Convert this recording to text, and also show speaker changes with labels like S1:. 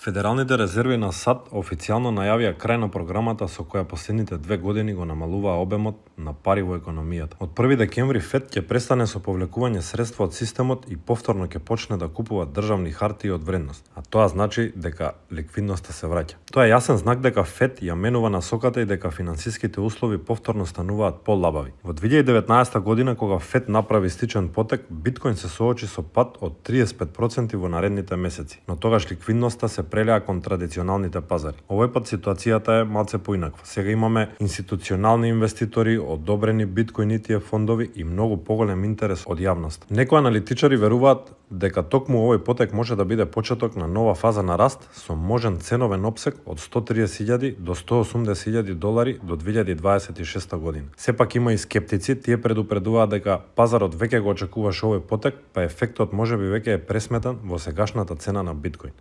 S1: Федералните резерви на САД официјално најавија крај на програмата со која последните 2 години го намалуваа обемот на пари во економијата. Од 1 декември ФЕД ќе престане со повлекување средства од системот и повторно ќе почне да купува државни хартии од вредност, а тоа значи дека ликвидноста се враќа. Тоа е јасен знак дека ФЕД ја менува насоката и дека финансиските услови повторно стануваат полабави. Во 2019 година кога ФЕД направи стичен потек, биткоин се соочи со пад од 35% во наредните месеци, но тогаш ликвидноста се прелеа кон традиционалните пазари. Овој пат ситуацијата е малце поинаква. Сега имаме институционални инвеститори, одобрени биткоин ETF фондови и многу поголем интерес од јавност. Некои аналитичари веруваат дека токму овој потек може да биде почеток на нова фаза на раст со можен ценовен опсег од 130.000 до 180.000 долари до 2026 година. Сепак има и скептици, тие предупредуваат дека пазарот веќе го очекуваше овој потек, па ефектот можеби веќе е пресметан во сегашната цена на биткоин.